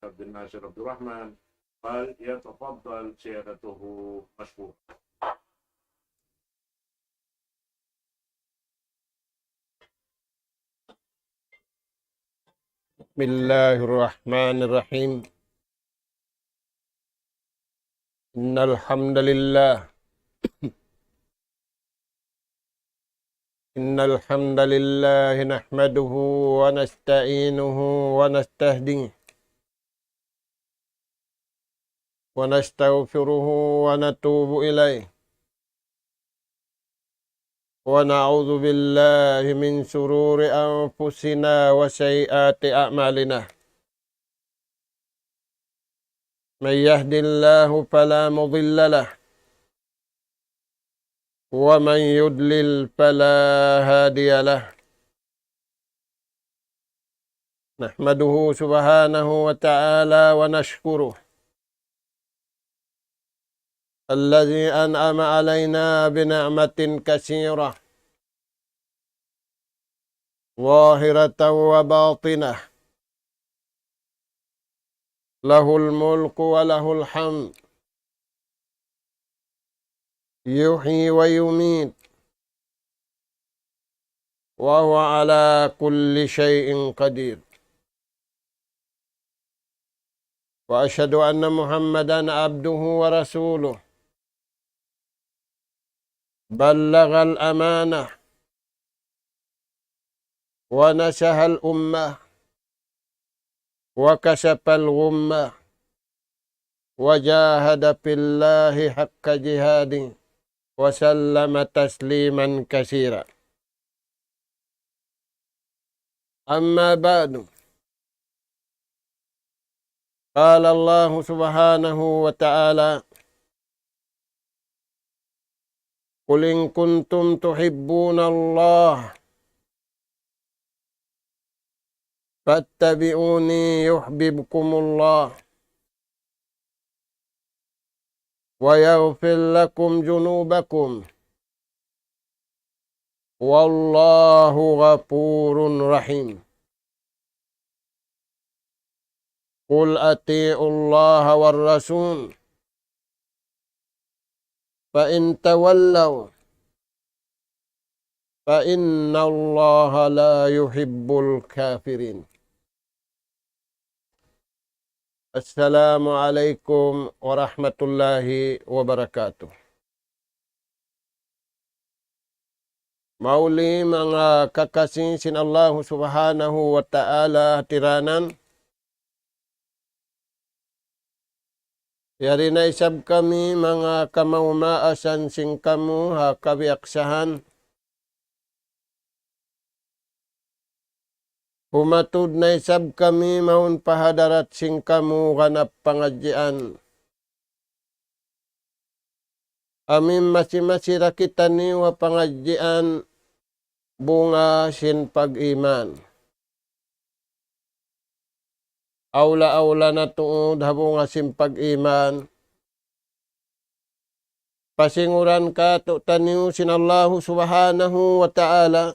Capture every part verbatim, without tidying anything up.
عبد الناصر عبد الرحمن، فليتفضل سيادته مشكورا. بسم الله الرحمن الرحيم. إن الحمد لله إن الحمد لله نحمده ونستعينه ونستهديه ونستغفره ونتوب إليه، ونعوذ بالله من شرور أنفسنا وسيئات أعمالنا. من يهد الله فلا مضل له، ومن يضلل فلا هادي له. نحمده سبحانه وتعالى ونشكره الذي أنعم علينا بنعمة كثيرة ظاهرة وباطنة، له الملك وله الحمد، يحيي ويميت، وهو على كل شيء قدير. وأشهد أن محمدا عبده ورسوله، بلغ الأمانة ونصح الأمة وكشف الغمة وجاهد في الله حق جهاده وسلم تسليما كثيرا. أما بعد، قال الله سبحانه وتعالى: قل إن كنتم تحبون الله فاتبعوني يحببكم الله ويغفر لكم ذنوبكم والله غفور رحيم. قل أطيعوا الله والرسول فإن تولوا فإن الله لا يحب الكافرين. السلام عليكم ورحمة الله وبركاته. Mahuli manga kakasi sin Allahu Subhanahu wa Ta'ala hatiranan. Yari na isab kami manga kamaas-maasan sin kamu ha kabiyaksahan. Humatud na isab kami mawn pa hadarat sin kamu ganap pangadjian. Amu in masi-masi da kitaniyu ha pangadjian bunga sin pag-iman. Awla-awla na tuud ha bunga sin pag-iman. Pasinguran kātu'niyu sin Allahu Subhanahu wa Ta'ala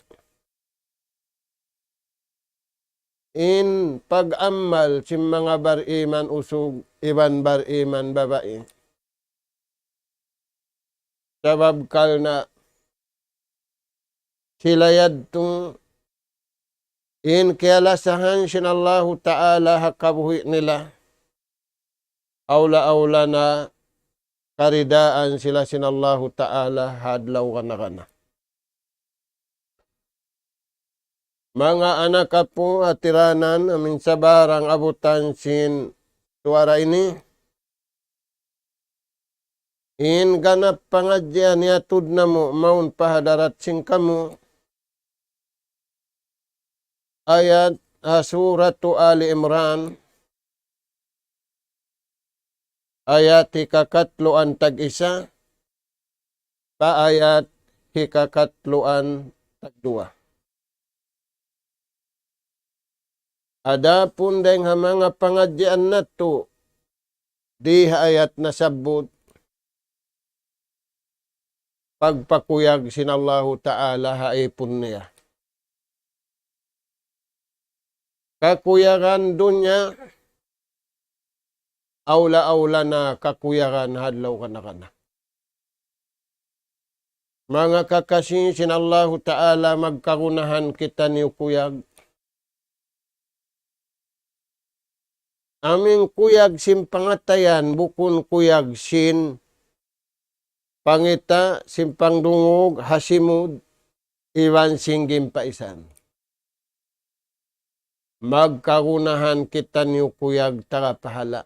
in pag-amal sin manga bariman usug iban bariman babai. Sabab karna' sila yadtu in kiyalasahan sin Allahu Ta'ala ha kabuhi' nila. Awla-awla na karidaan sila sin Allahu Ta'ala ha adlaw gana-gana. Manga anak apu' hatiranan amu in sabarang abutan sin suwara ini. In ganap pangadjian iyatud namu' mawn pa hadarat sin kamu. Ayat ha Suratu Ali Imran, ayat hikakatluan tag-isa, pa ayat hikakatluan tagduwa. Adapun dayng ha manga pangadjian natu' di ha ayat nasabbut, pagpakuyag sin Allahu Ta'ala ha ipun niya. Kakuyagan dunya, awla-awla na kakuyagan ha adlaw kana-kana. Manga kakasi sin Allahu Ta'ala, magkagunahan kitaniyu kuyag. Amu in kuyag sin pangatayan, bukun kuyag sin pangita', sin pangdungug, ha simud, iban sin gimpaisan. Magkagunahan kitaniyu kuyag taga pahala.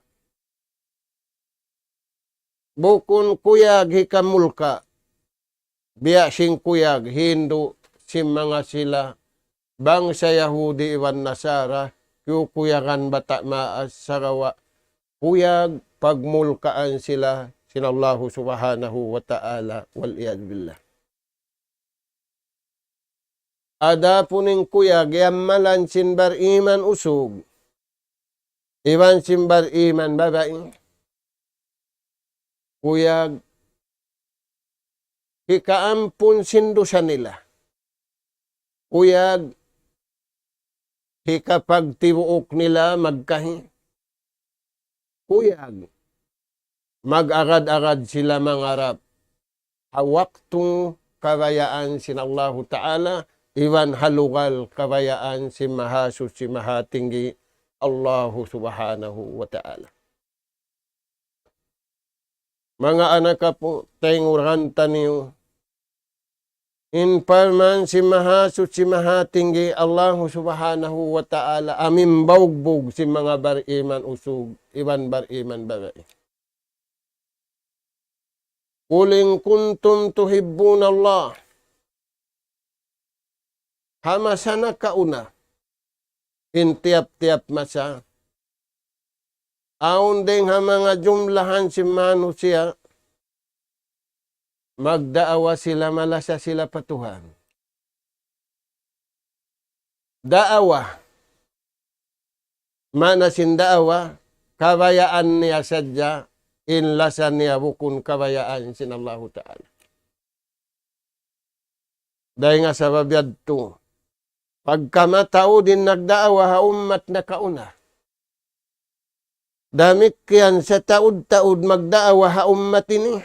Bukun kuyag hikamulka', biya' sin kuyag hindu' sin manga sila bangsa Yahudi iban Nasara, kiyukuyagan bata' maas sagawa' kuyag pagmulkaan sila sin Allahu Subhanahu wa Ta'ala, wal iyadhu billah. Adapun in kuyag, iyamalan sin bariman usug iban sin bariman babai. Kuyag, hikaampun sin dusa nila. Kuyag, hikapagtibuuk nila magkahi. Kuyag, mag-agad-agad sila mangarap ha waktu kabayaan sin Allahu Ta'ala, iban ha lugal kabayaan sin Mahasuchi Mahatinggi Allahu Subhanahu wa Ta'ala. Manga anak apu', taynguran taniyu in parman sin Mahasuchi Mahatinggi Allahu Subhanahu wa Ta'ala, amu in baugbug sin manga bariman usug iban bariman babai. قل إن كنتم تحبون الله. Ha masa nakauna, in tiyap-tiyap masa, awn dayng ha manga jumlahan sin manusiya', magdaawa sila, malasa sila pa Tuhan. Daawa. Maana sin daawa, kabayaan niya sadja, in lasa niya bukun kabayaan sin Allahu Ta'ala. Dayng ha sabab yadtu, pagka mataud in nagdaawa ha ummat nakauna, damikkiyan sataud-taud magdaawa ha ummat ini,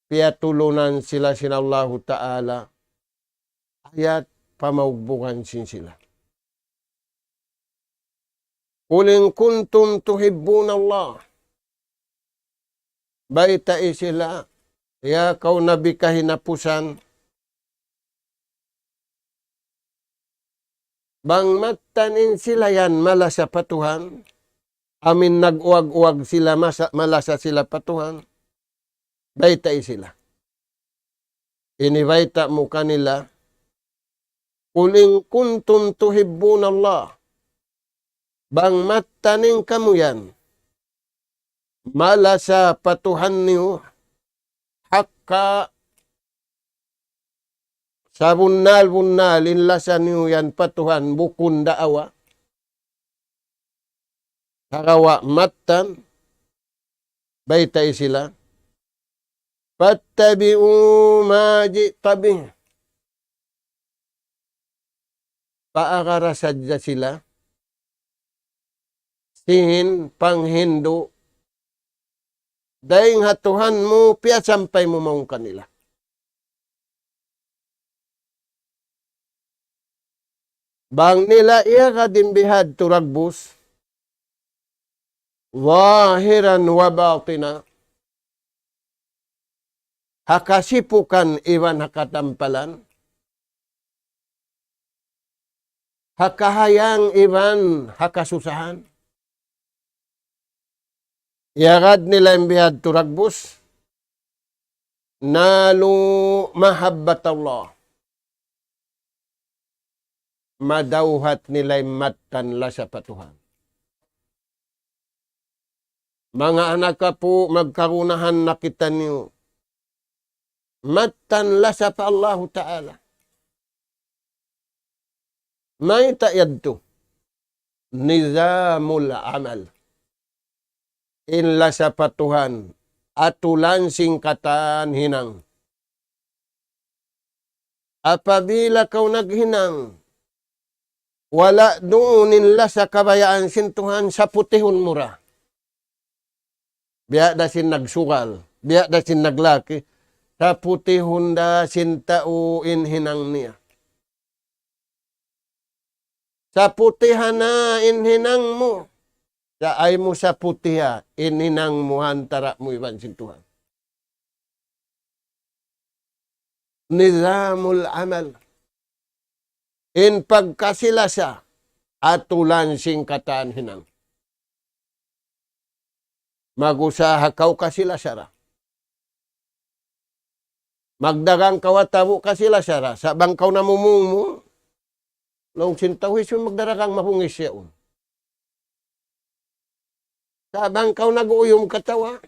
piyatulunan sila sin Allahu Ta'ala ayat pamaugbugan sin sila. قل إن كنتم تحبون الله. Baytai sila, ya kaw Nabi kahinapusan, bang mattan in sila yan malasa pa Tuhan, amu in nag-uwag-uwag sila masa-, malasa sila pa Tuhan, baytai sila. Ini bayta' mu kanila, قل إن كنتم تحبون الله. Bang mattan in kamu yan malasa pa Tuhan niyu, haqqa, sabunnal-bunnal in lasa niyu yan pa Tuhan, bukun daawa. Sagawa' mattan, baytai sila. فاتبعوا ما جئت به. Paagara sadja sila sin panghindu' dayng ha Tuhan mu piyasampay mu mawn kanila. Bang nila iyagad in bihadtu dagbus, ظاهرا وباطنا, ha kasipukan iban ha katampalan, ha kahayang iban ha kasusahan. Iyagad nila in bihadtu dagbus, نالوا محبة الله. Madawhat nila in mattan lasa pa Tuhan. Manga anak apu', magkagunahan na kitaniyu mattan lasa pa Allahu Ta'ala. Mayta' yadtu? نظام العمل. In lasa pa Tuhan, atulan sin katan hinang. Apabila kaw naghinang, Wala' duun in lasa kabayaan sin Tuhan, saputihun mu ra. Biya' da sin nagsugal, biya' da sin naglaki, saputihun da sin tau in hinang niya. Saputiha na in hinang mu. Sa' ayaw mu saputiha in hinang mu ha antara' mu iban sin Tuhan. Nizamul amal. In pagkasi-lasa, atulan sin katan hinang. Mag-usaha kaw kasi-lasa ra. Magdagang kaw atabu kasi-lasa ra. Sa' bang kaw namumung mu, laung sin tau, hisiyu in magdaragang mabungis yaun? Sa' bang kaw nag-uuyum katawa,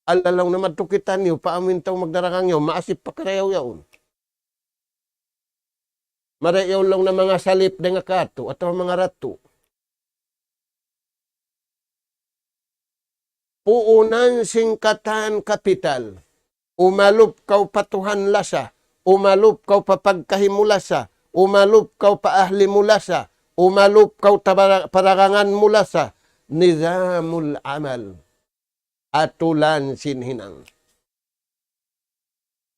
alalaw na madtu kitaniyu, pa amu in tau magdaragang yaun, maasip pa karayaw yaun. Marayaw laung na manga salip dayn ha katu', atawa manga ratu'. Puunan sin katan kapital. Umalup kaw pa Tuhan lasa. Umalup kaw pa pagkahi mu lasa. Umalup kaw pa ahli mu lasa. Umalup kaw ta bara-, paragangan mu lasa. Nizamul amal. Atulan sin hinang.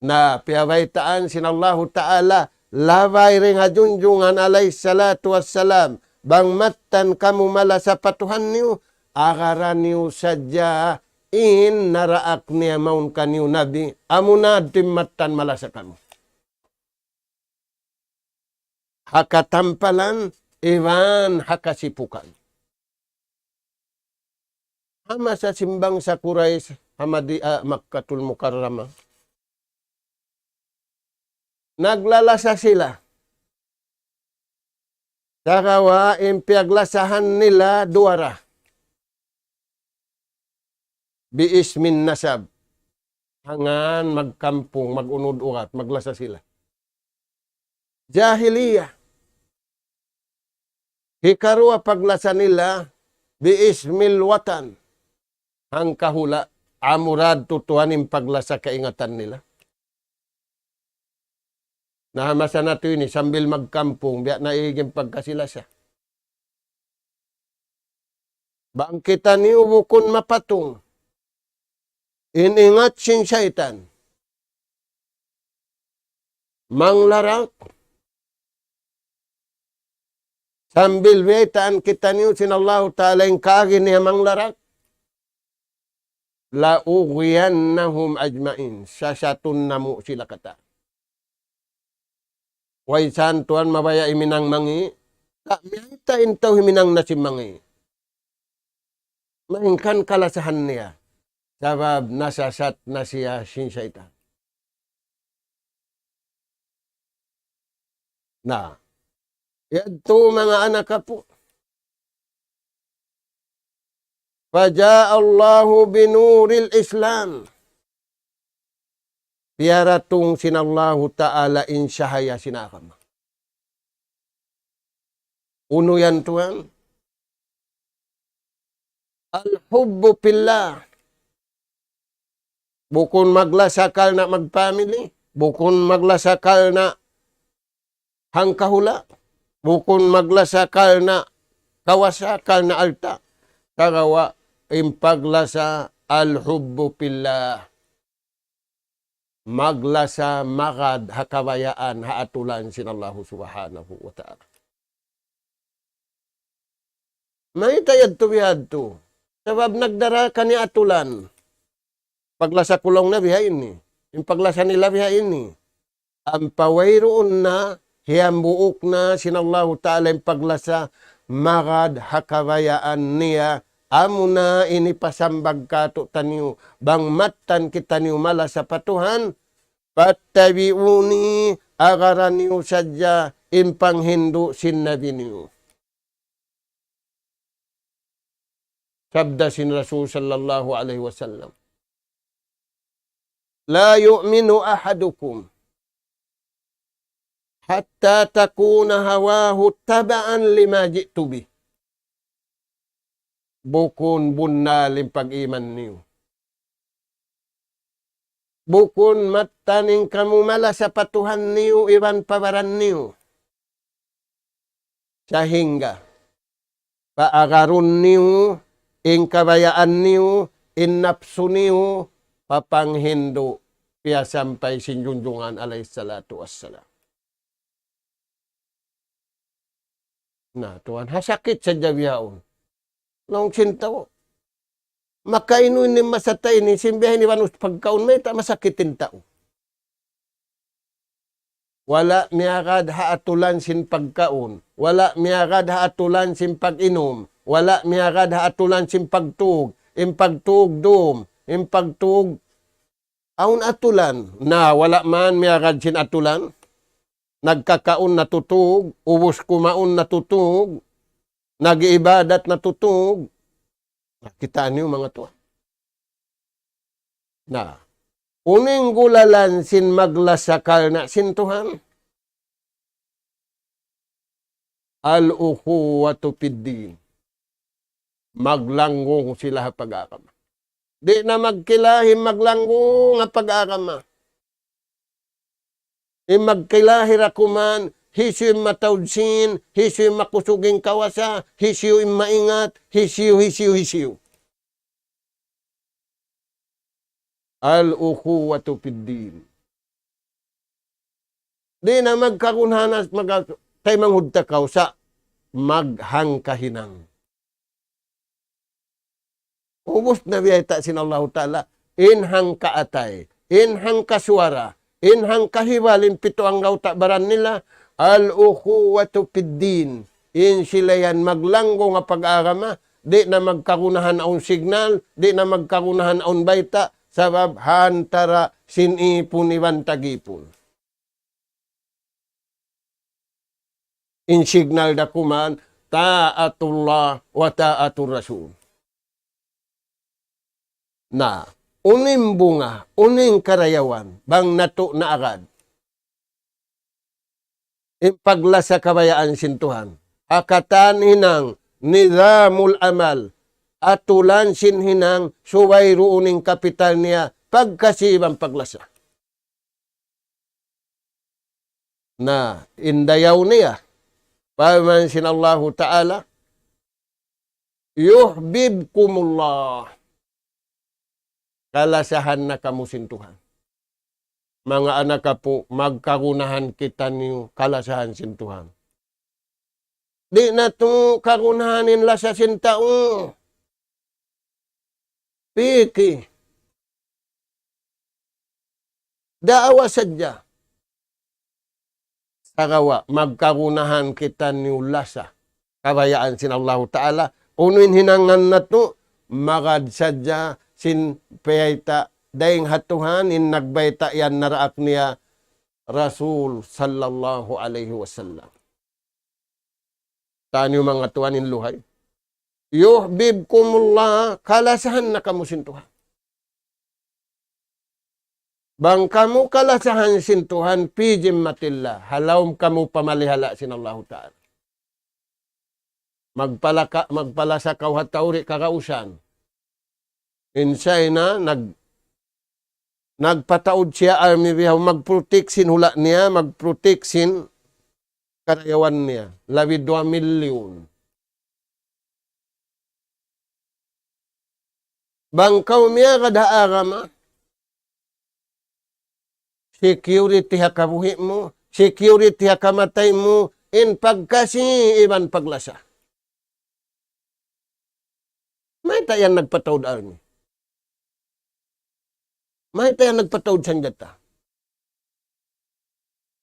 Na, piyabaytaan sin Allahu Ta'ala, labay dayn ha Junjungan alayhi salatu wassalam, bang mattan kamu malasa pa Tuhan niyu, agara niyu sadja in naraak niya mawn kaniyu Nabi, amuna in mattan malasa kamu. Ha katampalan, iban ha kasipukan. Ha masa sin bangsa Quraysh, ha Madi-, ah, Makkatul Mukarramah. Naglalasa sila. Sagawa' in piyaglasahan nila duwa ra. Bi ismin nasab. Hangkan magkampung, mag-unud urat, maglasa sila. Jahiliya. Hikaruwa paglasa nila, bi ismil watan. Hangkahula', amura tuud tuwan in paglasa kaingatan nila. Na ha masa natu' ini, sambil magkampung, biya' na ig in pagkasi-lasa. Bang kitaniyu bukun mapatung in ingat sin saytan, manglarak, sambil biyaytaan kitaniyu sin Allahu Ta'ala in kaagi niya manglarak, لأغوينهم أجمعين. Sasatun namu' sila katan. Way san tuwan mabaya' himinang mangi'. Sa' miyayta' in tau himinang na sin mangi'. Malayngkan kalasahan niya. Sabab nasasat na siya sin saytan. Na, yadtu manga anak apu'. فجاء الله بنور الإسلام. Piyaratung sin Allahu Ta'ala in sahaya sin agama. Unu yan tuwan? الحب في الله. Bukun maglasa karna' magpamili, bukun maglasa karna' hangkahula', bukun maglasa karna' kawasa, karna' alta'. Sagawa' in paglasa الحب في الله. Maglasa magad ha kabayaan ha atulan sin Allahu Subhanahu wa Ta'ala. Mayta' yadtu bihadtu? Sabab nagdara kaniya atulan. Paglasa ku laung na biha ini. In paglasa nila biha ini. Ampa wayruun na, hiyambuuk na sin Allahu Ta'ala in paglasa magad ha kabayaan niya. Amuna ini pasambag kātu'niyu, bang mattan kitaniyu malasa pa Tuhan, فاتبعوني, agara niyu sadja in panghindu' sin Nabi niyu. Sabda sin Rasul sallallahu alayhi wasallam, لا يؤمن أحدكم حتى تكون هواه تبعا لما جئت به. Bukun bunnal in pag-iman niyu. Bukun mattan in kamu malasa pa Tuhan niyu iban pa baran niyu. Sahingga paagarun niyu in kabayaan niyu, in napsu niyu, pa panghindu' piyasampay sin Junjungan alayhi salatu wassalam. Na, tuwan, ha sakit sadja bihaun. Laung sin tau. Makainu ini masa ta ini, sin biya' ini banus pagkaun, mayta' masakit in tau. Wala' miyagad ha atulan sin pagkaun. Wala' miyagad ha atulan sin pag-inum. Wala' miyagad ha atulan sin pagtug. In pagtug dum. In pagtug awn atulan. Na, wala' man miyagad sin atulan. Nagkakaun natutug, ubus kumaun natutug, nag-iibadat natutug. Na, kitaa niyu manga tuwan. Na, unu in gulalan sin maglasa karna' sin Tuhan? الأخوة في الدين. Maglanggung sila ha pag-agama. Di' na magkilahim maglanggung ha pag-agama. In magkilahi ra kuman, hisiyu in mataud sin, hisiyu in makusug in kawasa, hisiyu in maingat, hisiyu, hisiyu, hisiyu. الأخوة في الدين. Di' na magkagunahan, maga-, kay manghud ta kaw sa' maghangkahinang. Ubus na biyayta' sin Allahu Ta'ala, in hangkaatay, in hangkasuwara, in hangkahibal, in pitu anggawta' baran nila, الأخوة في الدين. In sila yan maglanggung ha pag-agama, di' na magkagunahan awn signal, di' na magkagunahan awn bayta', sabab ha antara' sin ipun iban tag-ipun. In signal da kuman, طاعة الله وطاعة الرسول. Na, unu in bunga, unu in karayawan, bang natu' naagad in paglasa kabayaan sin Tuhan. Ha katan hinang نظام العمل, atulan sin hinang, subay duun in kapital niya, pagkasi iban paglasa. Na, in dayaw niya, parman sin Allahu Ta'ala, يحببكم الله. Kalasahan na kamu sin Tuhan. Manga anak apu', magkagunahan kitaniyu kalasahan sin Tuhan. Di' natu' kagunahan in lasa sin tau. Piki. Daawa sadja. Sagawa', magkagunahan kitaniyu lasa kabayaan sin Allahu Ta'ala. Unu in hinangan natu', magad sadja sin piyayta' dayn ha Tuhan, in nagbayta' yan naraak niya Rasul sallallahu alayhi wasallam. Taniyu manga tuwan in luhay. يحببكم الله, kalasahan na kamu sin Tuhan. Bang kamu kalasahan sin Tuhan, في ذمة الله, ha lawm kamu pamalihala' sin Allahu Ta'ala. Magpalaka-, magpalasa kaw ha tau di' kagausan. In China, nag-, nagpataud siya army bihaun, mag-protect sin hula' niya, mag-protect sin karayawan niya. Labi duwa milyun. Bang kaw miyagad ha agama, security ha kabuhi' mu, security ha kamatay mu, in pagkasi iban paglasa. Mayta' yan nagpataud army? Mayta' yan nagpataud sanjata?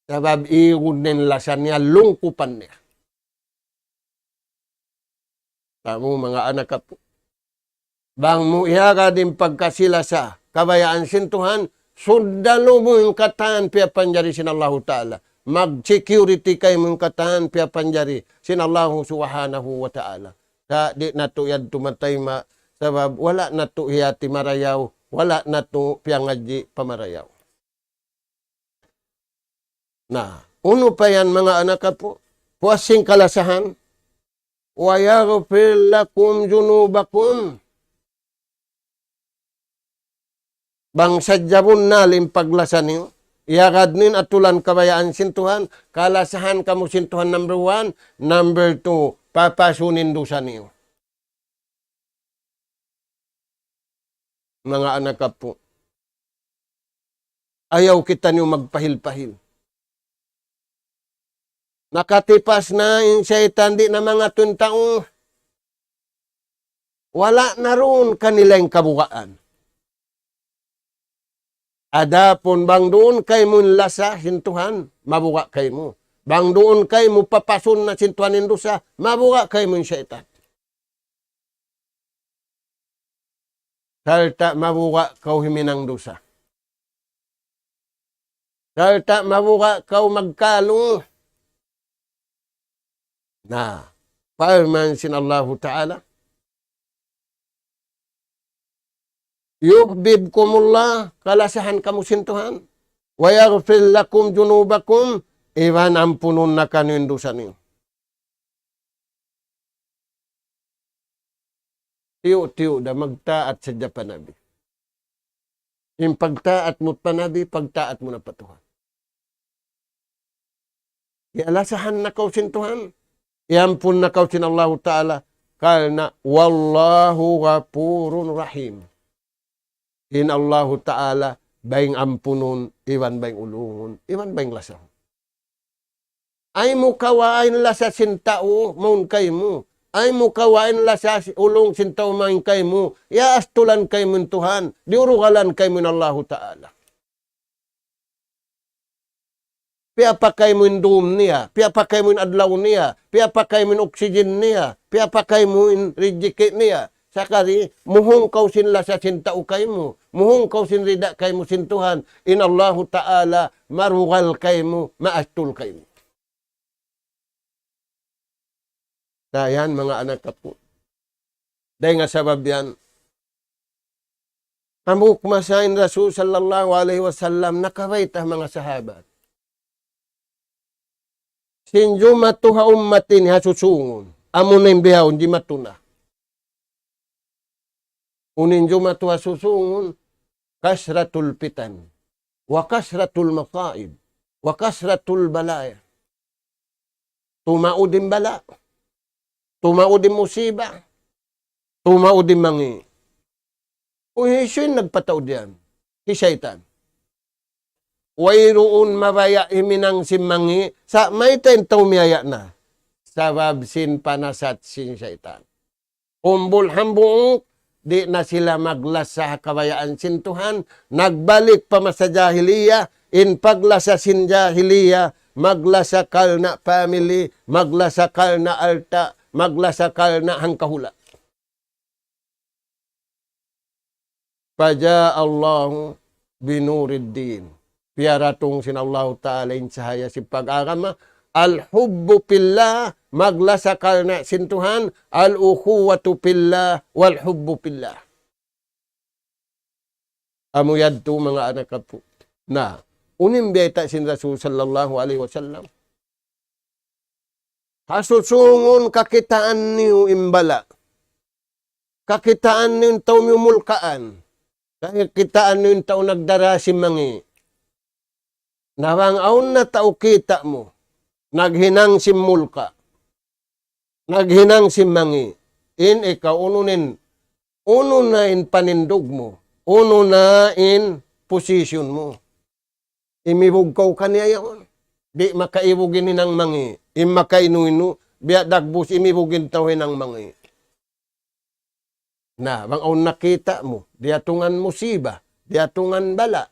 Sabab igun in lasa niya, lungkupan niya. Kamu manga anak apu'. Bang mu iyagad in pagkasi-lasa kabayaan sin Tuhan, sudda lumu in katan piyapanjari sin Allahu Ta'ala. Mag-security kaymu in katan piyapanjari sin Allahu Subhanahu wa Ta'ala. Sa' di' natu' yadtu matayma', sabab wala' natu' hiyati marayaw, wala' natu' piyangadji' pa marayaw. Na, unu pa yan manga anak apu'? Puas sin kalasahan. ويغفر لكم ذنوبكم. Bang sadja bunnal in paglasa niyu, Iyagad niyu in atulan kabayaan sin Tuhan, kalasahan kamu sin Tuhan number one, number two, papasun in dusa niyu. Manga anak apu'. Ayaw kitaniyu magpahil-pahil. Nakatipas na in saytan, di' na mangatu in tau. Wala' na duun kanila in kabugaan. Adapun bang duun kaymu in lasa sin Tuhan, mabuga' kaymu. Bang duun kaymu papasun na sin Tuhan in dusa, mabuga' kaymu in saytan. Sarta' mabuga' kaw huminang dusa. Sarta' mabuga' kaw magkalu. Na, parman sin Allahu Ta'ala, يحببكم الله, kalasahan kamu sin Tuhan. ويغفر لكم ذنوبكم, iban ampunun na kaniyu in dusa niyu. Tiyu'-tiyu' da magtaat sadja pa Nabi. In pagtaat mu pa Nabi, pagtaat mu na pa Tuhan. Iyalasahan na kaw sin Tuhan, iyampun na kaw sin Allahu Ta'ala, karna' والله غفور رحيم. In Allahu Ta'ala, bayng ampunun, iban bayng ulungun, iban bayng lasahun. Ayaw mu kawaa in lasa sin tau mawn kaymu. Ayaw mu kawaa in lasa si-, ulung sin tau mawn kaymu. Iyaastulan kaymu in Tuhan. Diyurugalan kaymu in Allahu Ta'ala. Piyapakay mu in dum niya, piyapakay mu in adlaw niya, piyapakay mu in oxygen niya, piyapakay mu in rijiki niya. Sakali, muhung kaw sin lasa sin tau kaymu, muhung kaw sin rida kaymu sin Tuhan, in Allahu Ta'ala marugal kaymu, maastul kaymu. Na yan, manga anak apu'. Dayn ha sabab yan, hambuuk masa in Rasul sallallahu alayhi wasallam nakabayta' manga sahabat. Sin jumatu ha ummat ini ha susungun, amu na in bihaun jimatu na. Unu in jumatu ha susungun, كثرة الفتن، وكثرة المصائب، وكثرة البلايا. Tumaud in bala', tumaud in musiba, tumaud in mangi'. Uy, hisiyu in nagpataud yan? Hi saytan. Wayruun mabaya' huminang sin mangi', sa' mayta' in tau miyaya' na? Sabab sin panasat sin saytan. Umbul hambuuk, di' na sila maglasa ha kabayaan sin Tuhan, nagbalik pa masa jahiliya, in paglasa sin jahiliya, maglasa karna' family, maglasa karna' alta', maglasa karna' hangkahula'. فجاء الله بنور الدين. Piyaratung sin Allahu Ta'ala in sahaya sin pag-agama. الحب في الله, maglasa karna' sin Tuhan. الأخوة في الله والحب في الله. Amu yadtu manga anak apu'. Na, unu in biyayta' sin Rasul sallallahu alayhi wasallam. Ha susungun kakitaan niyu in bala'. Kakitaan niyu in tau miyumulkaan. Kakitaan niyu in tau nagdara sin mangi'. Na bang awn na tau kita' mu, naghinang sin mulka', naghinang sin mangi', in ikaw unu in, unu na in panindug mu, unu na in position mu. Imibug kaw kaniya yaun. Di' makaibug in hinang mangi'. In makainu-inu, biya' dagbus imibug in tau hinang mangi'. Na, bang awn nakita' mu, diyatungan musiba, diyatungan bala'.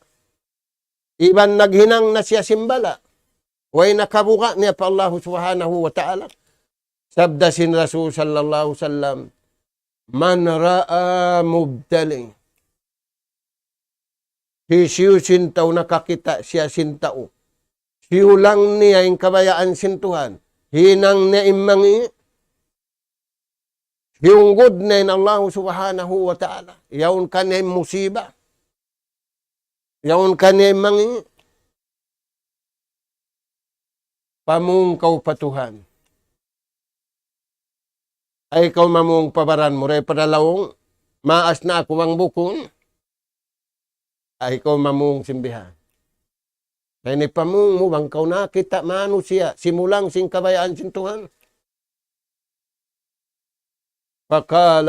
Iban naghinang na siya sin bala'. Way nakabuga' niya pa Allahu Subhanahu wa Ta'ala. Sabda sin Rasul sallallahu alayhi wasallam, من رأى مبتلي. Hisiyu sin tau nakakita' siya sin tau. Hiyulang niya in kabayaan sin Tuhan. Hinang niya in mangi'. Hiyunggud niya in Allahu Subhanahu wa Ta'ala. Yaun kaniya in musiba. Yaun kaniya in mangi'. Pamung kaw pa Tuhan. Ay kaw mamung pa baran mu, dayng pa laung, maas na aku bang bukun. Ay kaw mamung sin bihan. Sa' ini pamung mu, bang kaw nakakita' manusiya', simulang sin kabayaan sin Tuhan. فقال: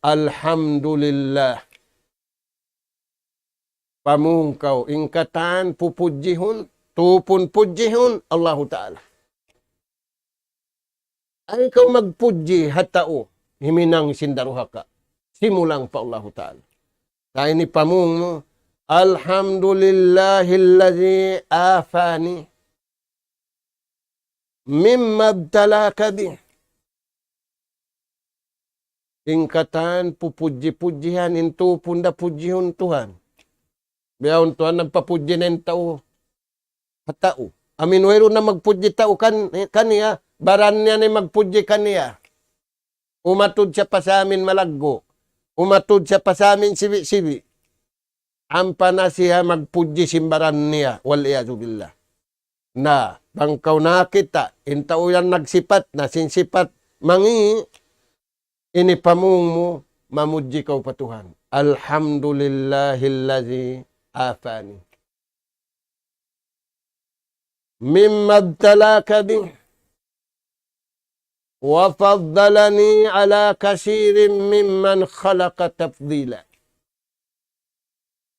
الحمد لله. Pamung kaw, in katan pupudjihun, tupun pudjihun, Allahu Ta'ala. Ayaw kaw magpudji ha tau, himinang sin daruhaka. Simulang pa Allahu Ta'ala. Sa' ini pamung mu, الحمد لله الذي عافاني مما ابتلاك به. In katan pupudji-pudjihan, in tupun da pudjihun Tuhan. Bihaun Tuhan nagpapudji na in tau ha tau. Amin wayruun na magpudji tau kan-, kaniya, baran niya na in magpudji kaniya. Umatud siya pa samin malaggu'. Umatud siya pa samin sibi'-sibi'. Ampa na siya magpudji sin baran niya, والعياذ بالله. Na, bang kaw nakakita', in tau yan nagsipat, na sin sipat mangi', ini pamung mu, mamudji kaw pa Tuhan. الحمد لله الذي عافاني مما ابتلاك به وفضلني على كثير ممن خلق تفضيلا.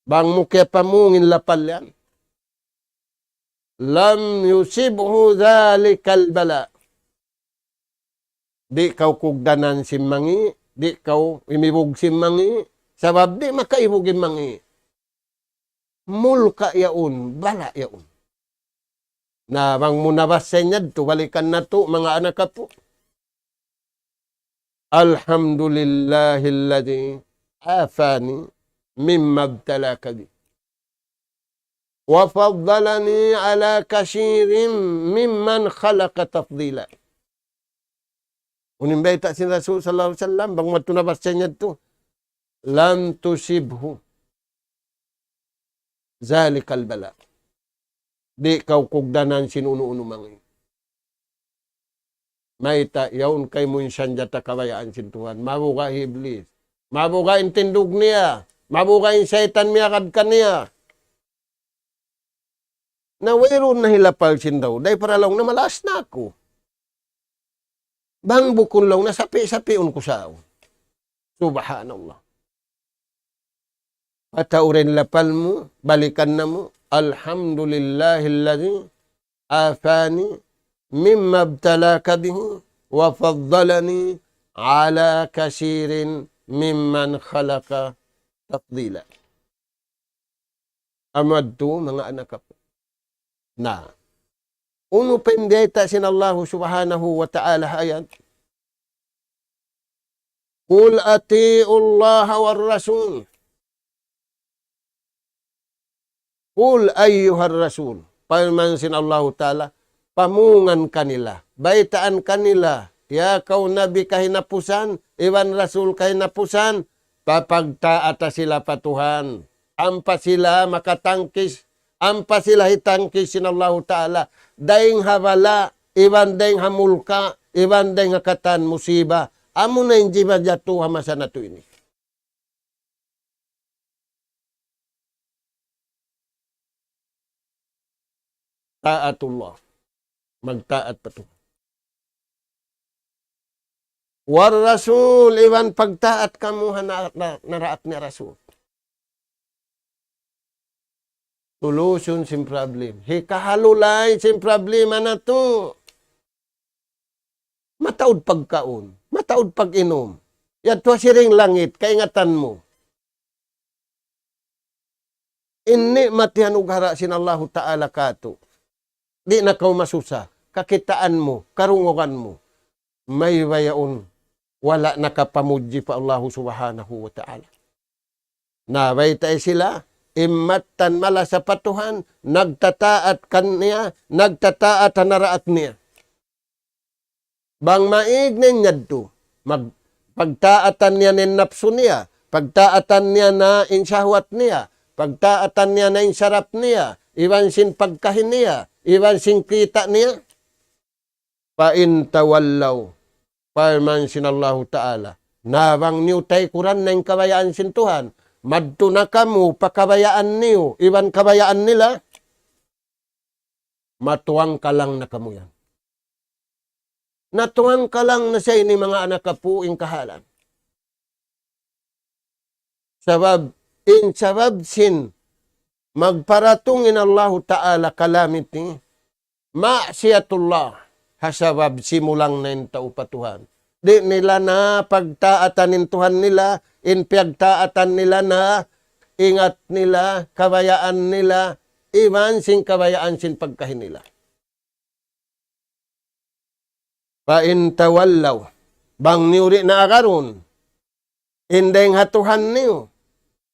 Bang mu kiyapamung in lapal yan. لم يصبه ذلك البلاء. Di' kaw kugdanan sin mangi', di' kaw imibug sin mangi', sabab di' makaibug in mangi'. Mulka' yaun, bala' yaun. Na, bang mu nabassa in yadtu, balikan natu', manga anak apu'. الحمد لله الذي عافاني مما ابتلاك به وفضلني على كثير ممن خلق تفضيلا. Unu in bayta' sin Rasul sallallahu alayhi wasallam, bang mu yadtu nabassa in yadtu, لم يصبه ذلك البلاء. Di' kaw kugdanan sin unu-unu mangi'. Mayta', yaun kaymu in sanjata kabayaan sin Tuhan. Mabuga' hi Iblis. Mabuga' in tindug niya. Mabuga' in saytan miyagad kaniya. Na wayruun na hi lapal sin Daud. Dayn para laung na malas na aku. Bang bukun laung na sapi'-sapiun ku sa. Subhanallah. Pataud in lapal mu, balikan namu', الحمد لله الذي عافاني مما ابتلاك به وفضلني على كثير ممن خلق تفضيلا. Amu yadtu, manga anak apu'. Na. Unu pa in biyayta' sin Allahu Subhanahu wa Ta'ala ha ayat? قل أطيعوا الله والرسول. قل أيها الرسول. Parman sin Allahu Ta'ala, pamungan kanila, baytaan kanila, ya kaw Nabi kahinapusan, iban Rasul kahinapusan, papagtaata sila pa Tuhan. Ampa sila makatangkis, ampa sila hitangkis sin Allahu Ta'ala, dayng ha bala', iban dayng ha mulka', iban dayng ha katan musiba. Amuna in jimajatu ha masa natu' ini. Ta'atullah. Magtaat pa Tuhan. War Rasul, iban pagtaat kamu ha na-, na-, naraak niya Rasul. Solution sin problem. Hikahalulay sin problema natu'. Mataud pagkaun, mataud pag-inum. Yadtu ha siring langit, kaingatan mu. In ni'mat yan ug hara sin Allahu Ta'ala katu'. Di' na kaw masusa, kakitaan mu, karungugan mu. Mayta' yaun, wala' nakapamudji pa Allahu Subhanahu wa Ta'ala. Na, baytai sila, in mattan malasa pa Tuhan, nagtataat kaniya, nagtataat ha naraak niya. Bang maig na in yadtu, mag-, pagtaatan niya na in napsu niya, pagtaatan niya na in sahwat niya, pagtaatan niya na in sarap niya, iban sin pagkahi niya, iban sin kita' niya. فإن تولوا, parman sin Allahu Ta'ala, na bang niyu taykuran na in kabayaan sin Tuhan, madtu na kamu pa kabayaan niyu, iban kabayaan nila. matuwangkalang na kamu yan. Natuwangkalang na siya ini manga anak apu' in kahalan. Sabab, in sabab sin magparatung in Allahu Ta'ala kalamity, maksiyatullah, ha sabab simulang na in tau pa Tuhan. Di' nila na pagtaatan in Tuhan nila, in piyagtaatan nila na ingat nila, kabayaan nila, iban sin kabayaan sin pagkahi nila. فإن تولوا, bang niyu di' na agarun in dayng ha Tuhan niyu,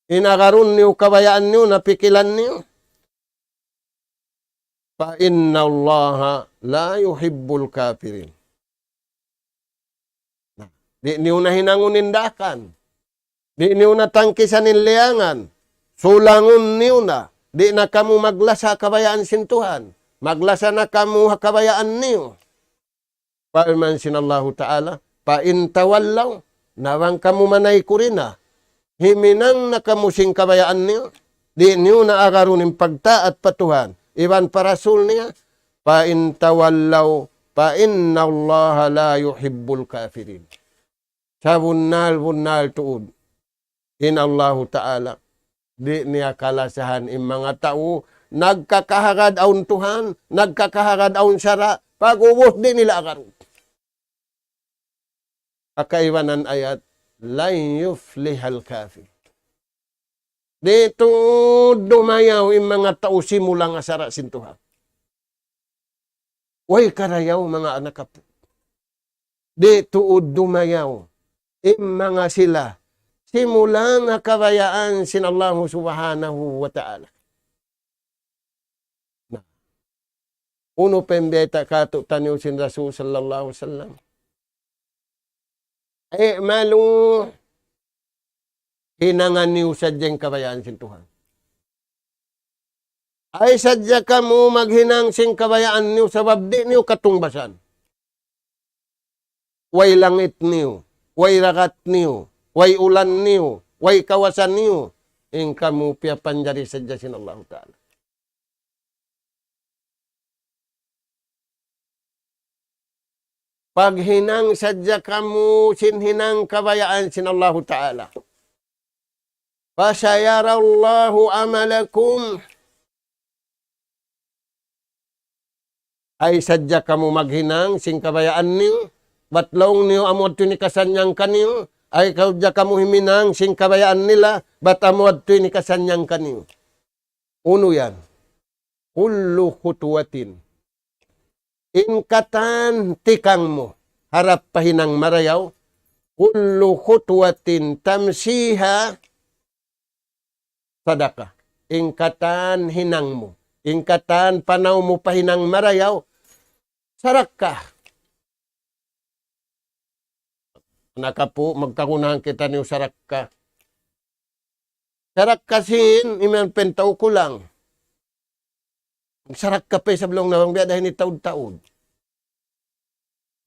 in agarun niyu kabayaan niyu, na pikilan niyu, فإن الله لا يحب الكافرين. Na, di' niyu na hinangun in daakan. Di' niyu na tangkisan in liyangan. Sulangun niyu na. Di' na kamu maglasa kabayaan sin Tuhan. Maglasa na kamu ha kabayaan niyu. Parman sin Allahu Ta'ala, فإن تولوا, na bang kamu manaykud na, himinang na kamu sin kabayaan niyu, di' niyu na agarun in pagtaat pa Tuhan iban pa Rasul niya, فإن تولوا فإن الله لا يحب الكافرين. Sabunnal-bunnal tuud in Allahu Ta'ala, di' niya kalasahan in manga tau nagkakahagad awn Tuhan, nagkakahagad awn sara', pag'ubus di' nila agarun. Ha kaibanan ayat, لن يفلح الكافرون. Di' tuud dumayaw in manga tau simulang ha sara' sin Tuhan. Way karayaw, manga anak apu'. Di' tuud dumayaw in manga sila simulang ha kabayaan sin Allahu Subhanahu wa Ta'ala. Na, unu pa in bayta' kātu'niyu sin Rasul sallallahu alayhi wasallam? اعملوا, hinanga niyu sadja in kabayaan sin Tuhan. Ay sadja kamu maghinang sin kabayaan niyu sabab di' niyu katungbasan. Way langit niyu, way dagat niyu, way ulan niyu, way kawasa niyu, in kamu piyapanjari sadja sin Allahu Ta'ala. Paghinang sadja kamu sin hinang kabayaan sin Allahu Ta'ala. فسيرى الله عملكم. Ay sadja kamu maghinang sin kabayaan niyu, bat laung niyu amu adtu in hikasannyang kaniyu, ay sadja kamu himinang sin kabayaan nila, bat amu adtu in hikasannyang kaniyu. Unu yan? كل خطوة. In katan tikang mu harap pa hinang marayaw, كل خطوة تمشيها صدقة. In katan hinang mu, in katan panaw mu pa hinang marayaw, sarakka. Anak apu', magkagunahan kitaniyu sarakka. Sarakka sin, imiyan pa in tau kulang. Sarakka pa isab laung niya bang biya' da ini taud-taud.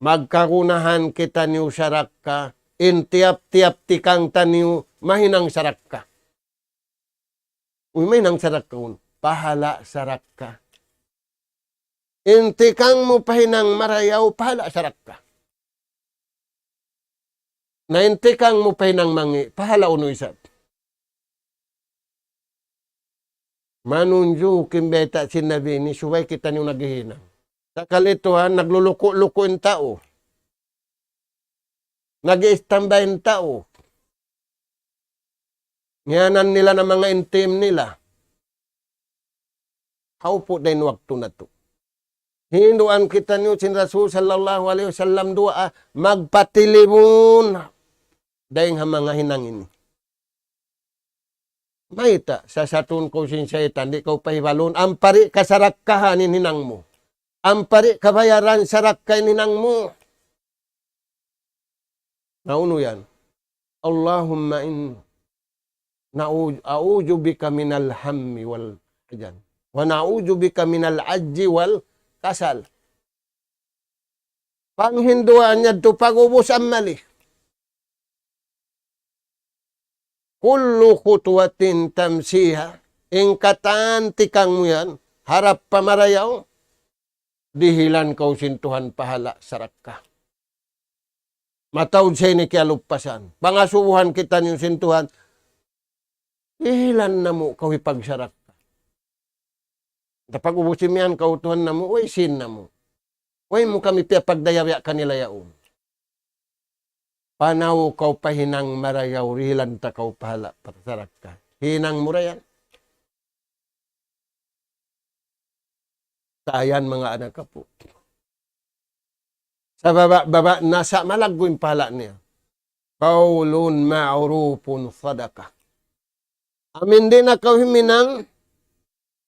Magkagunahan kitaniyu sarakka, in tiyap-tiyap tikang taniyu mahinang sarakka. Uy, mahinang sarakka unu? Pahala' sarakka. In tikang mu pa hinang marayaw, pahala' sarakka. Na in tikang mu pa hinang mangi', pahala' unu isab? Manunjuki in bayta' sin Nabi ini, subay kitaniyu naghihinang. Sakali tuwan, nagluluku'-luku' in tau. Nag-i-standby in tau. Ngiyanan nila na manga in team nila. Hawpu' da in waktu natu'. Hinduan kitaniyu sin Rasul sallallahu alayhi wasallam duwaa, magpatilibun dayn ha manga hinang ini. Mayta', sasatun kaw sin saytan, di' kaw pahibalun, ampari kasarakkahan in hinang mu. Ampari kabayaran sarakka in hinang mu. Na unu yan? اللهم إن نعوذ، أعوذ بك من الهم والحزن، ونعوذ بك من العجز والكسل. Panghinduan yadtu pag'ubus amali. كل خطوة تمشيها, in katan tikang mu yan, harap pa marayaw, dihilan kaw sin Tuhan pahala' sarakka. Mataud sa ini kiyalupasan. Pangasubuhan kitaniyu sin Tuhan, dihilan namu' kaw hipagsarakka. Tapag ubus imiyan kaw Tuhan namu', way sin namu'. Way mu kami piyapagdayawi kanila yaun. Panaw kaw pa hinang marayaw, dihilan ta kaw pahala' pagsarakka. Hinang mu ra yan. Sa' yan, manga anak apu'. Sa' baba'-baba' na sa' malaggu' in pahala' niya. قول معروف صدقة. Amin di' na kaw himinang,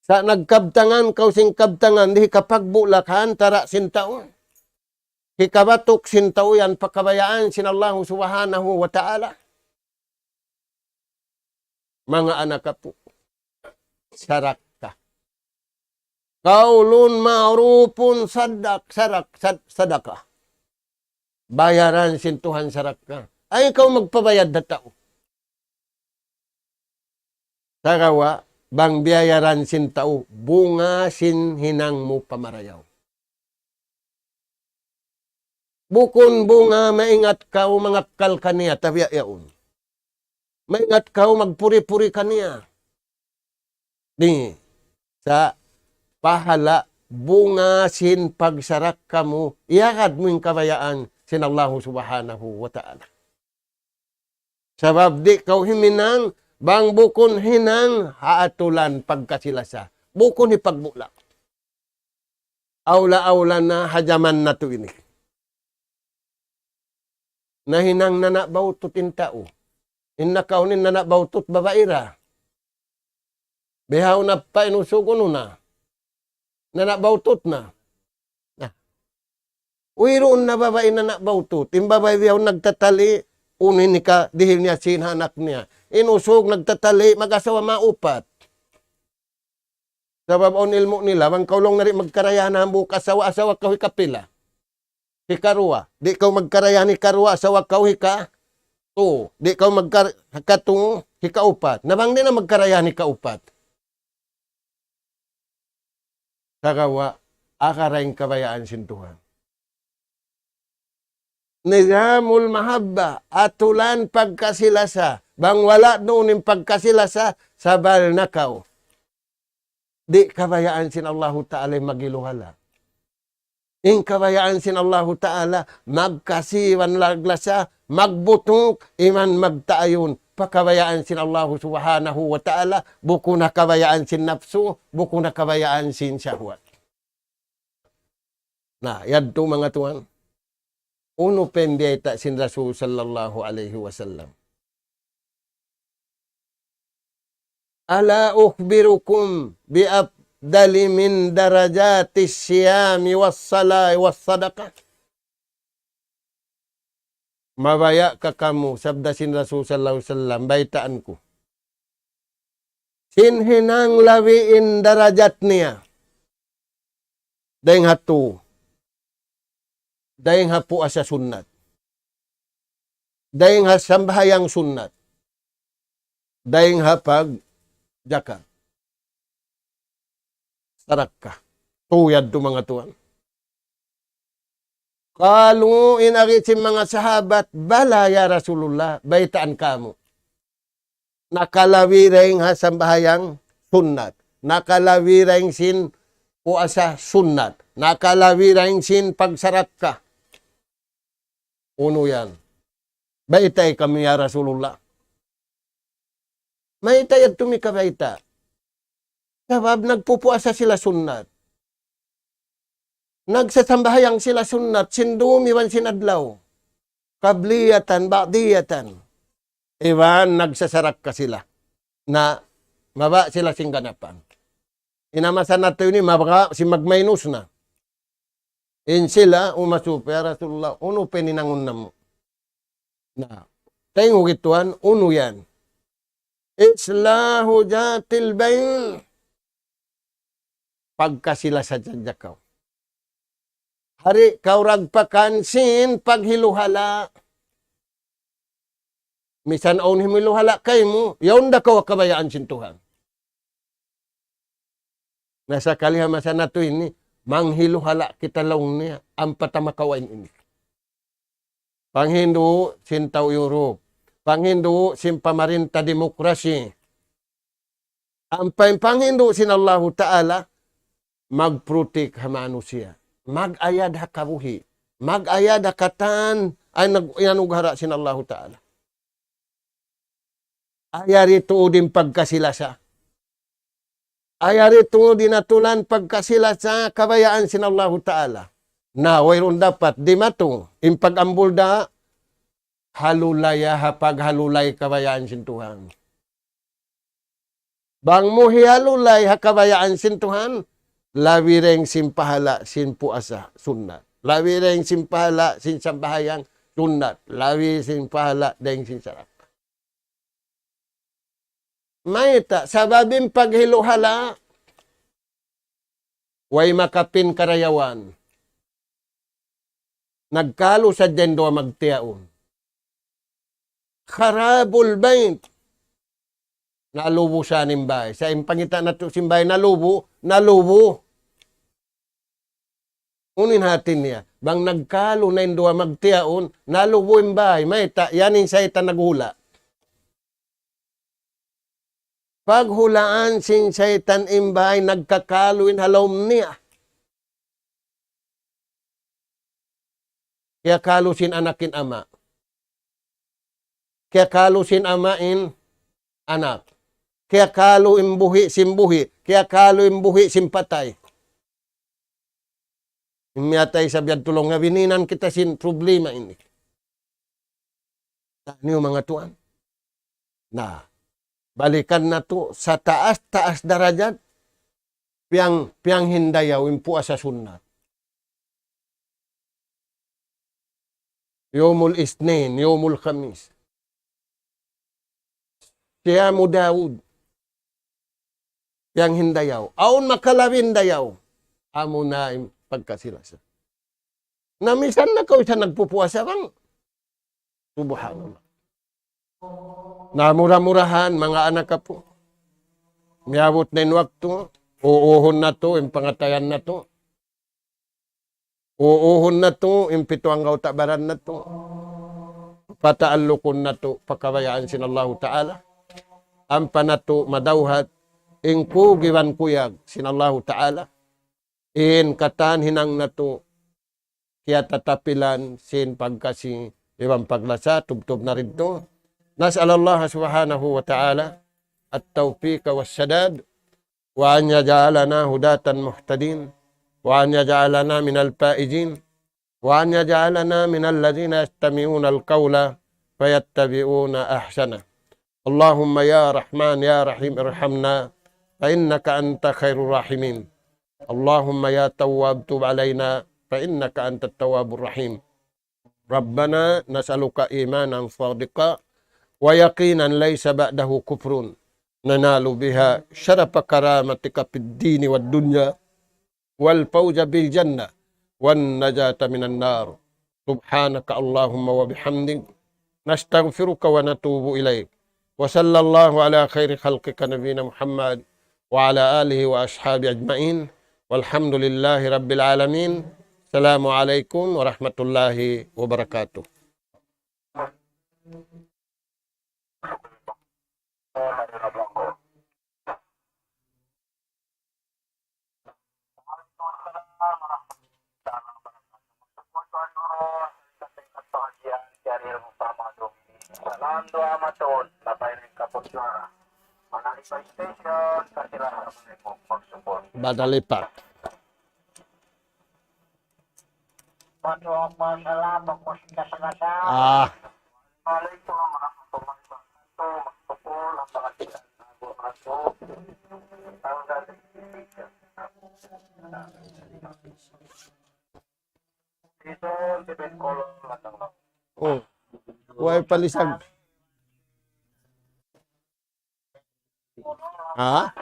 sa' nagkabtangan kaw sin kabtangan, di' hikapagbulak ha antara' sin tau. Hikabatuk sin tau yan pa kabayaan sin Allahu Subhanahu wa Ta'ala. Manga anak apu', sarakka. قول معروف صدق، sarak-, sad-, sadaqah. Bayaran sin Tuhan sarakka. Ayaw kaw magpabayad ha tau. Sagawa', bang biyayaran sin tau, bunga sin hinang mu pamarayaw. Bukun bunga maingat kaw mangakkal kaniya, tabiya' yaun. Maingat kaw magpuri-puri kaniya. Di', sa' pahala' bunga sin pagsarakka mu, iyagad mu in kabayaan sin Allahu Subhanahu wa Ta'ala. Sabab di' kaw himinang, bang bukun hinang, ha atulan pagkasi-lasa. Bukun hipagbulak. Awla-awla na ha jaman natu' ini. Nahinang nana' bautut in tau. In nakaun in nana' bautut babai ra. Bihaun na pa in usug unu na. Nana' bautut na. Na. Wayruun na babai nana' bautut. In babai bihaun nagtatali', unu in hikadihil niya sin ha anak niya. In usug nagtatali', mag-asawa maupat. Sabab awn ilmu' nila, bang kaw laung na di' magkarayahan hambuuk asawa, asawa kaw hikapila. Hikaruwa. Di' kaw magkarayahan hikaruwa, asawa kaw hikatu. Di' kaw magkar-, hikatu, hikaupat. Na bang di' na magkarayahan hikaupat. Sagawa', akara in kabayaan sin Tuhan. Nizamul mahabba, atulan pagkasi-lasa. Bang wala' duun in pagkasi-lasa, sabal na kaw. Di' kabayaan sin Allahu Ta'ala in maghiluhala'. In kabayaan sin Allahu Ta'ala, magkasi iban laglasa, magbutuk, iban magtaayun. Pa kabayaan sin Allahu Subhanahu wa Ta'ala, bukun ha kabayaan sin napsu, bukun ha kabayaan sin shahwat. Na, yadtu manga tuwan. Unu pa in biyayta' sin Rasul sallallahu alayhi wasallam. ألا أخبركم بأفضل من درجات الصيام والصلاة والصدقة؟ Mabaya' ka kamu, sabda sin Rasul sallallahu alayhi wasallam, baytaan ku. Sin hinang labi in darajat niya. Dayng ha tu. Dayng ha puasa sunnat. Dayng ha sambahayang sunnat. Dayng ha pagjakat. Sarakka. Tu yadtu manga tuwan. Qalu, in agi sin manga sahabat, "Bala ya Rasulullah, baytaan kamu." Nakalabi dayng ha sambahayang sunnat. Nakalabi dayng sin puasa sunnat. Nakalabi dayng sin pagsarakka. Unu yan? Baytai kami ya Rasulullah. Mayta' yadtu mikabayta'? Sabab nagpupuasa sila sunnat. Nagsasambahayang sila sunnat, sin dum iban sin adlaw. Qabliyatan, ba'diyatan. Iban nagsasarakka sila. Na mabaya' sila sin ganapan. In masa natu' ini mabaya' sin magmainus na. In sila umasubu, "Ya Rasulullah, unu pa in hinangun namu'?" Na, taymanghud tuwan, unu yan? إصلاح ذات البين. Pagkasi-lasa sadja kaw. Di' kaw ragpakan sin paghiluhala'. Misan awn himuhiluhala' kaymu, yaun da kaw kabayaan sin Tuhan. Na sakali ha masa natu' ini, Manghiluhala' kita laung niya, ampa ta makawa' in ini. Panghindu' sin tau Europe. Panghindu' sin pamarinta demokrasi. Ampa in panghindu' sin Allahu Ta'ala, mag-protect ha manusiya'. Mag-ayad ha kabuhi'. Mag-ayad ha katan, ay nag-, iyanugara' sin Allahu Ta'ala. Ayari tuud in pagkasi-lasa. Ayari tuud in atulan pagkasi-lasa kabayaan sin Allahu Ta'ala. Na, wayruun dapat dimatung in pag-ambul da, halulaya ha paghalulay kabayaan sin Tuhan. Bang mu hihalulay ha kabayaan sin Tuhan, labi dayn sin pahala' sin puasa sunnat. Labi dayn sin pahala' sin sambahayang sunnat. Labi sin pahala' dayn sin sadaka. Mayta', sabab in paghiluhala', way makapin karayawan. Nagkalu sadja in duwa magtiyaun. Kharabul bayt. Nalubu sa in bāy. Sa' in pangita' natu' sin bāy, nalubu, nalubu. Unu in hati niya? Bang nagkalu na in duwa magtiyaun, nalubu in bāy. Mayta', yan in saytan naghula'. Paghulaan sin saytan in bāy nagkakalu in ha lawm niya. Kiyakalu sin anak in ama'. Kiyakalu sin ama' in anak. Kiyakalu in buhi' sin buhi'. Kiyakalu in buhi' sin patay. In miyatay isab yadtu laung niya, bininan kita sin problema ini. Taniyu manga tuwan. Na, balikan natu' sataas-taas darajat, piyang, piyanghindayaw in puasa sunnat. Yawmul Isnin, Yawmul Khamis. Siyamu Dawud. Piyanghindayaw. Awn makalabi hindayaw. Amuna in pagkasi-lasa. Na misan na kaw isab nagpupuasa bang. Subhanallah. Na mura-murahan, manga anak apu'. Miyabut na in waktu, uuhun natu', in pangatayan natu'. Uuhun natu', in pitu anggawta' baran natu'. Pataallukun natu', pa kabayaan sin Allahu Ta'ala. Ampa natu' madawhat, in kugiban kuyag sin Allahu Ta'ala. In katan hinang natu', kiyatatapilan sin pagkasi iban paglasa, tubtub na ridtu. نسأل الله سبحانه وتعالى التوفيق والسداد، وأن يجعلنا هداة مهتدين، وأن يجعلنا من الفائزين، وأن يجعلنا من الذين يستمعون القول فيتبعون أحسنه. اللهم يا رحمن يا رحيم ارحمنا فإنك أنت خير الراحمين. اللهم يا تواب تب علينا فإنك أنت التواب الرحيم. ربنا نسألك إيمانا صادقا ويقينا ليس بعده كفر ننال بها شرف كرامتك في الدين والدنيا والفوز بالجنة والنجاة من النار. سبحانك اللهم وبحمدك، نستغفرك ونتوب إليك. وصلى الله على خير خلقك نبينا محمد وعلى آله وأصحابه أجمعين. والحمد لله رب العالمين. السلام عليكم ورحمة الله وبركاته. Salam duwaa mataud, labay na in kaput suwara. Manari pa station, kasi rasa mo na yung magsuport. Badalipat. Patu ang masalah, pagpusin ka sila sa Ah. Assalamualaikum warahmatullahi wabarakatuh. Magsuport ang mga sila. Ang galing. Oh. Way palisag. Ha?